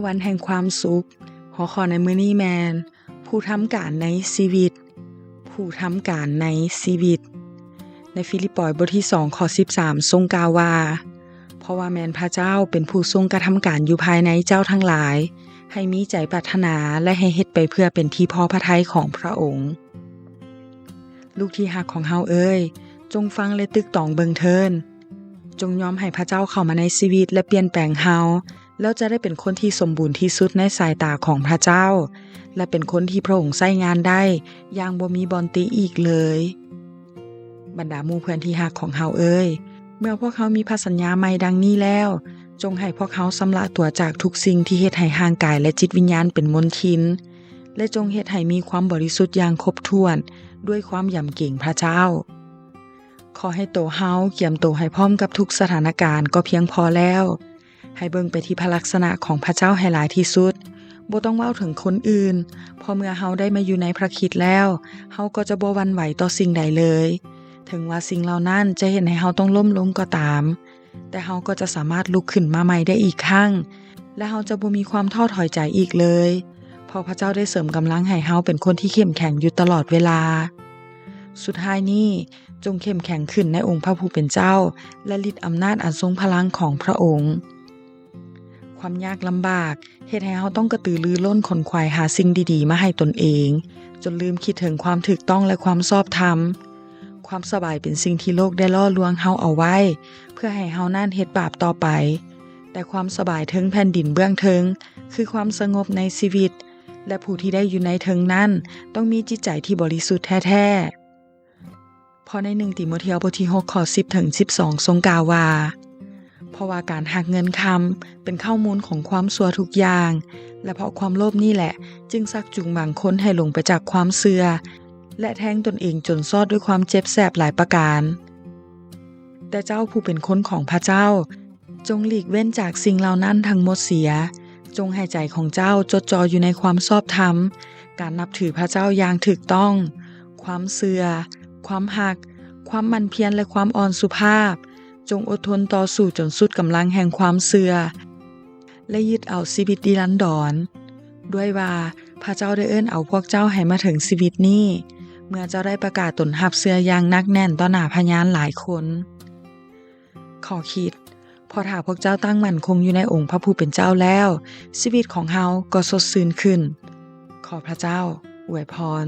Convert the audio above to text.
ວັນແຫ່ງຄວາມສຸກ. ຫົວຂໍ້ໃນມື້ນີ້ແມ່ນ ຜູ້ທຳການໃນຊີວິດ, ຜູ້ທຳການໃນຊີວິດ. ໃນຟີລິບປອຍບົດທີສອງ ຂໍ້ສິບສາມ ຊົງກ່າວວ່າ, ເພາະວ່າແມ່ນພະເຈົ້າເປັນຜູ້ຊົງກະທຳການຢູ່ພາຍໃນເຈົ້າທັງຫຼາຍ, ໃຫ້ມີໃຈປາດຖະໜາ ແລະ ໃຫ້ເຮັດໄປເພື່ອເປັນທີ່ພໍພະໄທຂອງພະອົງ. ລູກທີ່ຮັກຂອງເຮົາເອີຍ, ຈົ່ງຟັງ ແລະ ຕຶກຕອງເບິ່ງເທີ້ນ. ຈົ່ງຍອມໃຫ້ພະເຈົ້າເຂົ້າມາໃນຊີວິດ ແລະ ປ່ຽນແປງເຮົາ, ແລ້ວຈະໄດ້ເປັນຄົນທີ່ສົມບູນທີ່ສຸດໃນສາຍຕາຂອງພະເຈົ້າ ແລະ ເປັນຄົນທີ່ພະອົງໃຊ້ງານໄດ້ຢ່າງບໍ່ມີບ່ອນຕິອີກເລີຍ. ບັນດາໝູ່ເພື່ອນທີ່ຮັກຂອງເຮົາເອີຍ, ເມື່ອພວກເຮົາມີພະສັນຍາໃໝ່ດັ່ງນີ້ແລ້ວ, ຈົ່ງໃຫ້ພວກເຮົາຊຳລະຕົວຈາກທຸກສິ່ງທີ່ເຮັດໃຫ້ຮ່າງກາຍ ແລະ ຈິດວິນຍານເປັນມົນທິນ, ແລະ ຈົ່ງເຮັດໃຫ້ມີຄວາມບໍລິສຸດຢ່າງຄົບຖ້ວນ ດ້ວຍຄວາມຢຳເກງພະເຈົ້າ. ຂໍໃຫ້ໂຕເຮົາກຽມໂຕໃຫ້ພ້ອມກັບທຸກສະຖານະການກໍພຽງພໍແລ້ວ. ໃຫ້ເບິ່ງໄປທີ່ພະລັກສະນະຂອງພະເຈົ້າໃຫ້ຫຼາຍທີ່ສຸດ. ບໍ່ຕ້ອງເວົ້າເຖິງຄົນອື່ນ, ເພາະເມື່ອເຮົາໄດ້ມາຢູ່ໃນພະຄຣິດແລ້ວ, ເຮົາກໍຈະບໍ່ຫວັ່ນໄຫວຕໍ່ສິ່ງໃດເລີຍ. ເຖິງວ່າສິ່ງເຫຼົ່ານັ້ນຈະເຮັດໃຫ້ເຮົາຕ້ອງລົ້ມລົງກໍຕາມ, ແຕ່ເຮົາກໍຈະສາມາດລຸກຂຶ້ນມາໃໝ່ໄດ້ອີກຄັ້ງ, ແລະ ເຮົາຈະບໍ່ມີຄວາມທໍ້ຖອຍໃຈອີກເລີຍ, ເພາະພະເຈົ້າໄດ້ເສີມກຳລັງໃຫ້ເຮົາເປັນຄົນທີ່ເຂັ້ມແຂງຢູ່ຕະຫຼອດເວລາ. ສຸດທ້າຍນີ້, ຈົ່ງເຂັ້ມແຂງຂຶ້ນໃນອົງພະຜູ້ເປັນເຈົ້າ ແລະ ລິດອຳນາດອັນຊົງພະລັງຂອງພະອົງ. ຄວາມຍາກລຳບາກເຮັດໃຫ້ເຮົາຕ້ອງກະຕືລືລົ້ນຂົນຂວາຍຫາສິ່ງດີໆມາໃຫ້ຕົນເອງ, ຈົນລືມຄິດເຖິງຄວາມຖືກຕ້ອງ ແລະ ຄວາມຊອບທຳ. ຄວາມສະບາຍເປັນສິ່ງທີ່ໂລກໄດ້ຫຼໍ່ລວງເຮົາເອົາໄວ້ ເພື່ອໃຫ້ເຮົານັ້ນເຮັດບາບຕໍ່ໄປ, ແຕ່ຄວາມສະບາຍເທິງແຜ່ນດິນເບື້ອງເທິງ ຄືຄວາມສະຫງົບໃນຊີວິດ, ແລະ ຜູ້ທີ່ໄດ້ຢູ່ໃນເທິງນັ້ນ ຕ້ອງມີຈິດໃຈທີ່ບໍລິສຸດແທ້ໆ. ເພາະໃນໜຶ່ງຕີໂມທຽວບົດທີຫົກ ຂໍ້ສິບເຖິງສິບສອງ ຊົງກ່າວວ່າ, ເພາະວ່າການຮັກເງິນຄຳເປັນເຄົ້າມູນຂອງຄວາມຊົ່ວທຸກຢ່າງ, ແລະ ເພາະຄວາມໂລບນີ້ແຫຼະ ຈຶ່ງຊັກຈູງບາງຄົນໃຫ້ຫຼົງໄປຈາກຄວາມເຊື່ອ ແລະ ແທງຕົນເອງຈົນຊອດດ້ວຍຄວາມເຈັບແສບຫຼາຍປະການ. ແຕ່ເຈົ້າຜູ້ເປັນຄົນຂອງພະເຈົ້າ, ຈົ່ງຫຼີກເວັ້ນຈາກສິ່ງເຫຼົ່ານັ້ນທັງໝົດເສຍ. ຈົ່ງໃຫ້ໃຈຂອງເຈົ້າຈົດຈ່ອຢູ່ໃນຄວາມຊອບທຳ, ການນັບຖືພະເຈົ້າຢ່າງຖືກຕ້ອງ, ຄວາມເຊື່ອ, ຄວາມຮັກ, ຄວາມໝັ່ນພຽນ ແລະ ຄວາມອ່ອນສຸພາບ. ຈົ່ງອົດທົນຕໍ່ສູ້ຈົນສຸດກຳລັງແຫ່ງຄວາມເຊື່ອ ແລະ ຍຶດເອົາຊີວິດນິລັນດອນ, ດ້ວຍວ່າພະເຈົ້າໄດ້ເອີ້ນເອົາພວກເຈົ້າໃຫ້ມາເຖິງຊີວິດນີ້, ເມື່ອເຈົ້າໄດ້ປະກາດຕົນຮັບເຊື່ອຢ່າງໜັກແໜ້ນຕໍ່ໜ້າພະຍານຫຼາຍຄົນ. ຂໍ້ຄິດ, ເພາະຖ້າພວກເຈົ້າຕັ້ງໝັ້ນຄົງຢູ່ໃນອົງພະຜູ້ເປັນເຈົ້າແລ້ວ, ຊີວິດຂອງເຮົາກໍສົດຊື່ນຂຶ້ນ. ຂໍພະເຈົ້າອວຍພອນ.